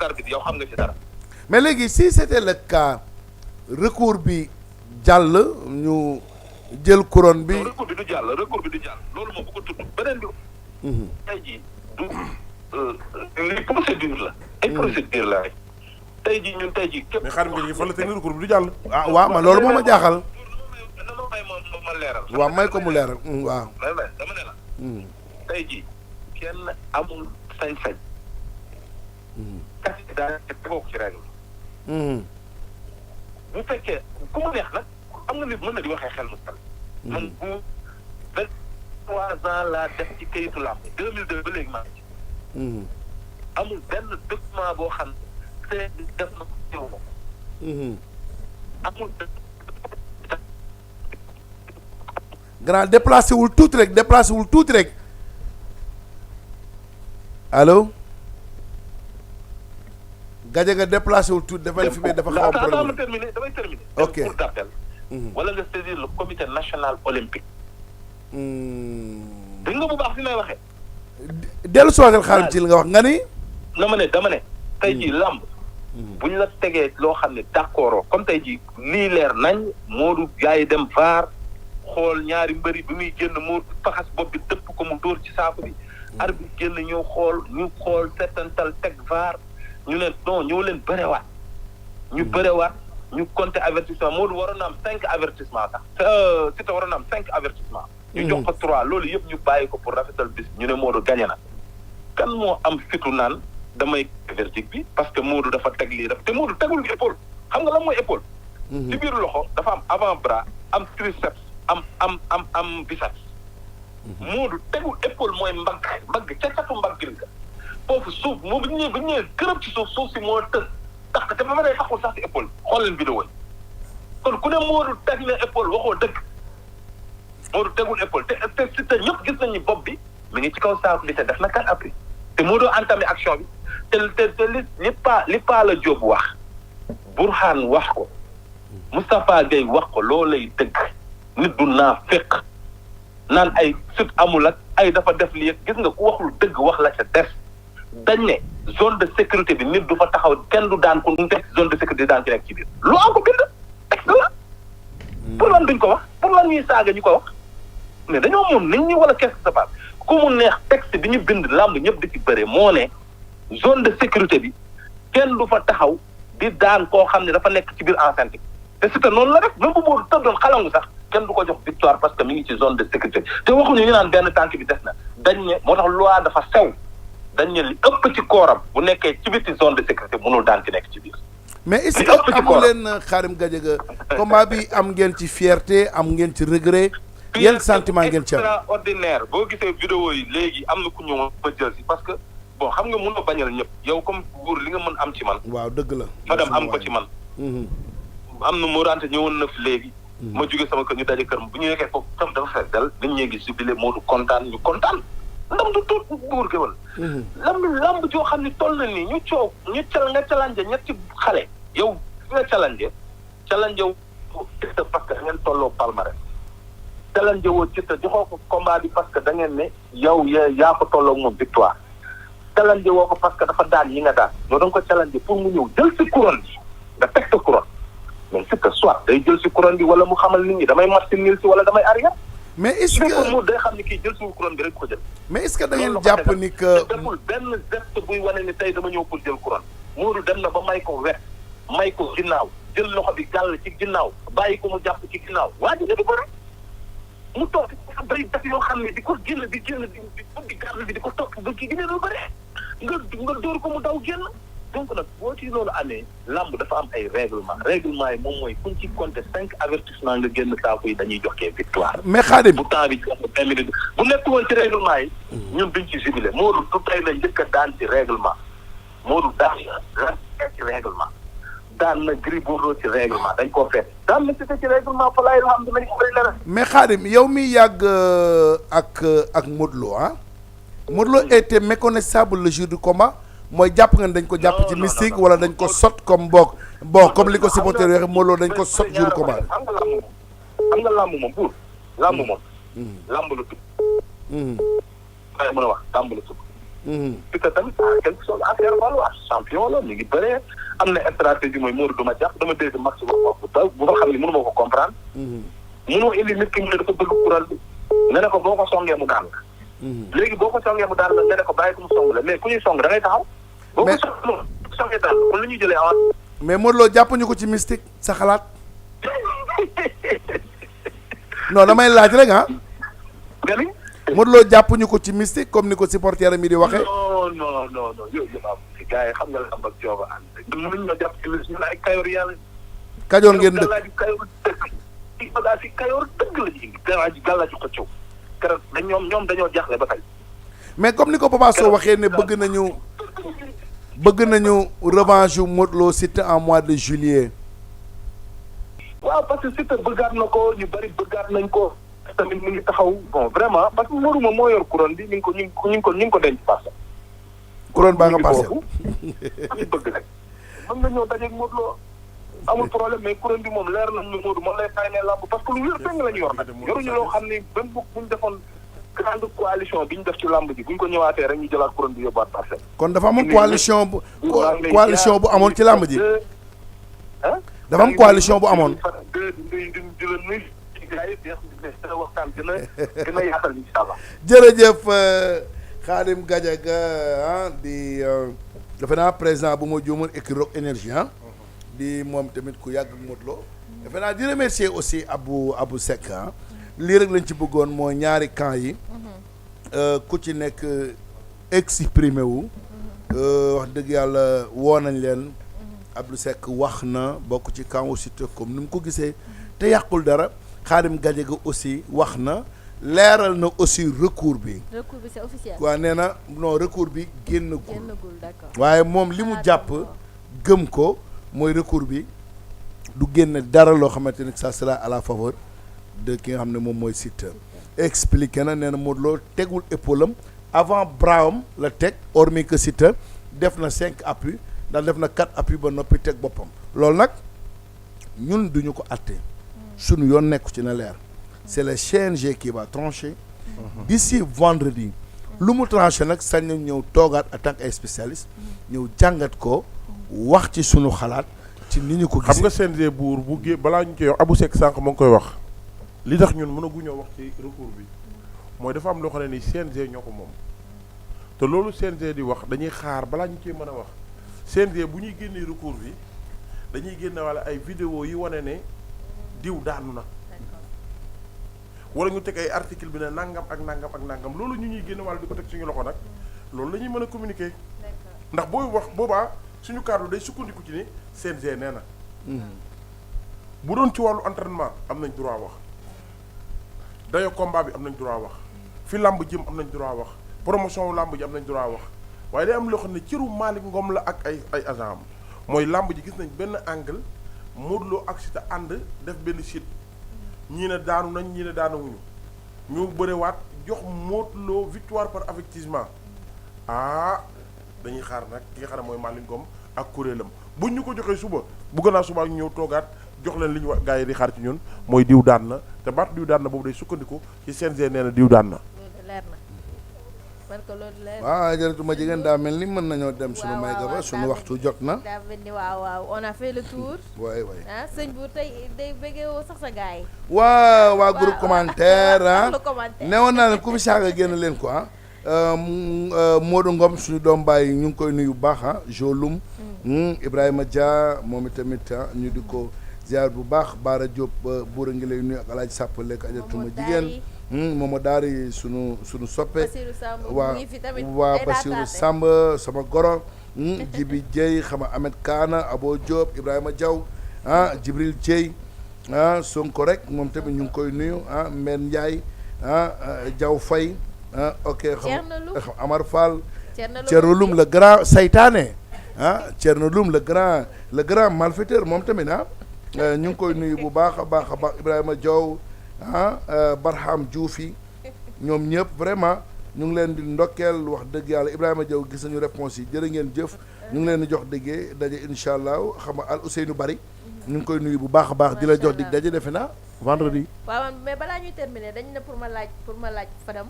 d'arbitre yow xam nga ci dara. mais léegi si c'était le cas recours bi jàll ñu jël couronne bi. recours bi du jàll loolu moom bu ko tudd beneen bi. tey jii du li procédure la. ay procédure la rek. tey jii ñun tey jii képp. mais xaarim nga ñu fa la teg ni recours bi du jàll. ah waaw man loolu moo ma jaaxal. ma leeral. waaw may ko mu leeral waaw. dama ne la. tey jii kenn amul sañ-sañ. candidat tegoo ko ci règle. bu fekkee ku mu neex nag am nga nit mën na di waxee xel mu sal. man bu 23 ans laa def ci kayitu làmb 2002 ba léegi maa ngi ci. amul benn document boo xam ne def na ko teew ko. amul. grand déplacé wul tuuti rek allo Gadiaga déplacé wul tuuti dafa fi dafa xaw a problème damay terminer ok pour d'appel wala nga saisir le comité national olympique dégg nga bu baax fi may waxee dellu soogal xaarim ci li nga wax nga ni dama ne tey jii làmb bu ñu la tegee loo xam ne d'accord comme tey jii lii leer nañ Modou gaa yi dem VAR xool ñaari mbëri bi muy génn mu faxas bopp bi dëpp ko mu dóor ci saako bi arbitre génn ñu xool seetantal teg VAR ñu ne non ñëw leen bërewaat ñu compter avertissement Modou waroon na am 5 avertissement sax Siteu waroon na am 5 avertissement ñu jox ko 3 loolu yëpp ñu bàyyi ko pour rafetal bis ñu ne Modou gagné na kan moo am fitu naan damay verdict bi parce que Modou dafa teg lii te Modou tegul épaule xam nga lan mooy épaule ci biir loxo dafa am avant-bras am triceps am biceps Modou tegul épaule mooy mbagg ca catu mbagg nga foofu suuf moom bu ñu ñëwee gërëm ci suuf si moo tës tax te ba ma day taxul sax si épaule xool leen vidéo yi kon ku ne Modou teg na épaule waxoo dëgg Modou tegul épaule te ñëpp gis nañ ni bopp bi mi ngi ci kaw saako bi te def na 4 appui te Modou entamé action bi te li pa la Diop wax Bourkhane wax ko Moustapha Gueye wax ko loolay dëgg nit du naa fekk naan ay sut amul ak ay dafa def lii gis nga ku waxul dëgg wax la ca def dañ ne zone de sécurité bi nit du fa taxaw kenn du daan ko nu teg zone de sécurité daan ci nekk ci biir lu am ko bind texte la pour lan duñ ko wax pour lan ñuy saaga ñu ko wax mais dañoo moom nit ñi wala qu'est-ce qui se passe ku mu neex texte bi ñu bind làmb ñëpp di ci bëre moo ne zone de sécurité bi kenn du fa taxaw di daan koo xam ne dafa nekk ci biir enceinte bi te c'est que noonu la rek même bu boobu tëddoon xalangu sax kenn du ko jox victoire parce que mi ngi ci zone de sécurité te waxuñu ñu naan benn tànk bi des na dañ ne moo tax loi dafa sew dañ ne li ëpp ci kooram bu nekkee ci biti zone de sécurité mënul daan ci nekk ci biir. mais est-ce que amu leen Khadim Gadiaga combat bi am ngeen ci fierté am ngeen ci regret yan sentiment ngeen ci am. extraordinaire boo gisee vidéo yi léegi am na ku ñëw ba jël si parce que bon xam nga mën na bañal ñëpp yow comme buur li nga mën am ci man. waaw dëgg la. madame am ko ci man. am na Morante ñëwoon na fi léegi. ma jóge sama kër ñu daje kër bu ñu nekkee foofu tam dafa fees dal nit ñee ngi jubilé Modou kontaan ñu kontaan ndam du tuut buur géwal lamb joo xam ne toll na nii ñu coow ñu nga challenge ñetti xale yow fi nga challenge wu Siteu parce que da ngeen tolloo palmarès challenge woo Siteu joxoo ko combat bi parce que da ngeen ne yow yaa ko tolloo moom victoire challenge woo ko parce que dafa daan yi nga daan yow da nga ko challenge pour mu ñëw jël si couronne bi nga teg sa couronne mais Siteu soit day jël si couronne bi wala mu xamal nit ñi damay match nil si wala damay arrière. mais est-ce que mu day xam ni kii jël si couronne bi rek ko jël. mais est-ce que da ngeen jàpp ni que. deful benn geste buy wane ni tey dama ñëw pour jël couronne. Modou dem na ba may ko wet may ko ginnaaw jël loxo bi gàll ci ginnaaw bàyyi ko mu jàpp ci ginnaaw waa ji dafa bëri mu toog day def yoo xam ne di ko génn di gàll bi di ko topp ba kii gi ne lu bëri nga dóor ko mu daw génn. donc nag boo ci loolu amee lamb dafa am ay règlement yi moom mooy kuñ ci compter 5 avertissement nga génn saako yi dañuy joxee victoire. mais Khadim bu temps bi jox 20 minutes bu nekk woon ci règlement yi. ñun duñ ci jubilé Modou du tey la njëkk a daan ci règlement Modou daan ci règlement daan na Gris Bordeaux ci règlement dañ koo fekk daan na ci règlement fa laay xam dinañ ko bëri leneen. mais Khadim yow mi yàgg ak Modou Lo ah. Modou Lo était méconnaissable le jour du combat. mooy jàpp nga dañ ko jàpp ci mystique wala dañ ko sot comme bon comme li ko supporter waxe Modou Lo dañ ko sot jour combat xam nga lamb moom buur lamb moom lamb la tudd waaye mën a wax lamb la tudd Siteu tamit quelque chose à faire valoir champion la mi ngi bëree am na stratégie mooy Modou duma jàpp dama dégg max bu ma xam ne mënu ma ko comprendre. mënoo indi nit ki mu ne dafa bëgg kural bi nga ne ko boo ko songee mu daan la. léegi boo ko songee mu daan la nga ne ko bàyyi ko mu song la mais ku ñuy song da ngay taxaw. boo ko songee daan la kon lu ñuy jëlee avance. mais Modou Lo jàppuñu ko ci mystique sa xalaat. non damay laaj rek ah. nga ni. Modou Lo jàppuñu ko ci mystique comme ni ko supporter mi di waxee. non yooyu yëpp am si gars yi xam nga la am ak cooba ànd rek. mënuñ ñoo jàpp ci mystique ñu ne ay kayoor yàlla. Kajoor ngeen dëkk kayoor dëkk. ci bagage yi kayoor dëgg la ñu indi gàllaaju ko coow. keroog ñoom dañoo jaaxle ba tey. mais comme ni ko Papa Sow waxee ne bëgg nañu revanche yu Modou Lo Siteu en mois de juillet. waaw parce que Siteu bëggaat na ko ñu bari bëggaat nañ ko tamit mu ngi taxaw bon vraiment parce que Modou moom moo yor couronne bi ñu ngi ko denc passé. couronne baa nga passé bëgg rek mën nga ñëw dajeeg Modou Lo amul problème mais couronne bi moom leer nañ ñu Modou moom lay fay ne làmb parce que lu wér feng la ñu yor nag yoruñu loo xam ne même buñ defoon grande coalition bi ñu def ci làmb ji buñ ko ñëwaatee rek ñu jëlaat couronne bi yóbbaat parcelle. kon dafa amoon coalition bu amoon ci làmb ji. dafa am coalition bu amoon. jërëjëf Khadim Gadiaga di defe naa président bu ma juumul Equiroc énergie di moom tamit ku yàgg Modou Lo defe naa di remercier aussi Abou Seck lii rek lañ ci bëggoon mooy ñaari camp yi ku ci nekk exprimé wu wax dëgg yàlla woo nañ leen Abdou Seck wax na bokk ci camp Siteu comme ni mu ko gisee te yàqul dara Khadim Gadiaga aussi wax na leeral na aussi recours bi. recours bi c'est officiel. waaw nee na non recours bi génnagul. D'accord. waaye moom li mu jàpp gëm ko mooy recours bi du génn dara loo xamante ne ça sera à la faveur de ki nga xam ne moom mooy Siteu. expliqué na nee na Modou Lo tegul épaule am avant bras-am la teg hormis que Siteu def na 5 appuis ndax def na 4 appuis ba noppi teg boppam. loolu nag ñun duñu ko àtte. suñu yoon nekku ci na leer. c'est le CNG qui va trancher. d'ici vendredi. lu mu tranché nag sañ nañ ñëw toogaat en tant que ay spécialiste ñëw jàngat ko wax ci sunu xalaat ci ni ñu ko gisee. xam nga CNG buur bu gée balaa ñu koy wax Abou Seck sànq moo ngi koy wax li tax ñun mënaguñoo wax ci recours bi mooy dafa am loo xam ne ni CNG ñoo ko moom te loolu CNG di wax dañuy xaar balaa ñu koy mën a wax CNG bu ñuy génnee recours bi dañuy génne wala ay vidéo yi wane ne diw daanu na wala ñu teg ay article bi ne nangam ak nangam ak nangam loolu ñu ñuy génne wala di ko teg suñu loxo nag loolu la ñuy mën a communiquer ndax booy wax boobaa suñu cadre day sukkandiku ci ni CNG nee na bu doon ci wàllu entraînement am nañ droit wax dayo combat bi am nañ droit wax fi làmb jëm am nañ droit wax promotion làmb ji am nañ droit wax waaye day am loo xam ne cëru Malick Ngom la ak ay agent am mooy làmb ji gis nañ benn angle Modou Lo ak Siteu ànd def benn site ñii ne daanu nañ ñii ne daanuwuñu ñu bërewaat jox Modou Lo victoire par avertissement dañuy xaar nag ki nga xam ne mooy Malick Ngom ak kuréelam buñ ñu ko joxee suba bu gën a suba ñu ñëw toogaat jox leen li ñu wax gars yi di xaar ci ñun mooy diw daan na te baatu diw daan na boobu day sukkandiku ci CNG nee na diw daan na. loolu leer na parce que loolu leer na. waaw jërëjëf jigéen daa mel ni mën nañoo dem suñu may gaba suñu waxtu jot na. daa mel ni waaw on a fait le tour. waay sëñ bu tey day bëggee woo sax sa gars yi. waa groupe commentaire newoon naa ne ku fi saaga génn leen ko Modou Ngom suñu doom bàyyi ñu ngi koy nuyu bu baax Jolum Ibrahima Dia moom itamit ñu di ko ziar bu baax Baara Diop buur a ngi lay nuyu ak Alaaji Sàpp lekk ajatuma jigéen mooma daari sunu soppe waa Basiru Samb sama goro Jibi Dieye xama Ahmed Kaana Abo Diop Ibrahima Diaw Jibril Dieye Sonko rek moom tamit ñu ngi koy nuyu Mbène Ndiaye Diaw Faye ok xam Amar Fall Thierno Loum le grand saytaane Thierno Loum le grand malfaiteur moom tamit ñu ngi koy nuyu bu baax a baax Ibrahima Diaw Barham Diouf yi ñoom ñëpp vraiment ñu ngi leen di ndokkeel wax dëgg yàlla Ibrahima Diaw gis nañu réponse yi jërë ngeen jëf ñu ngi leen di jox déggee daje incha allah xam nga Al Ousseynou Bari ñu ngi koy nuyu bu baax a baax di la jox dig daje defe naa vendredi. waaw mais balaa ñuy terminer dañ ne pour ma laaj Fadam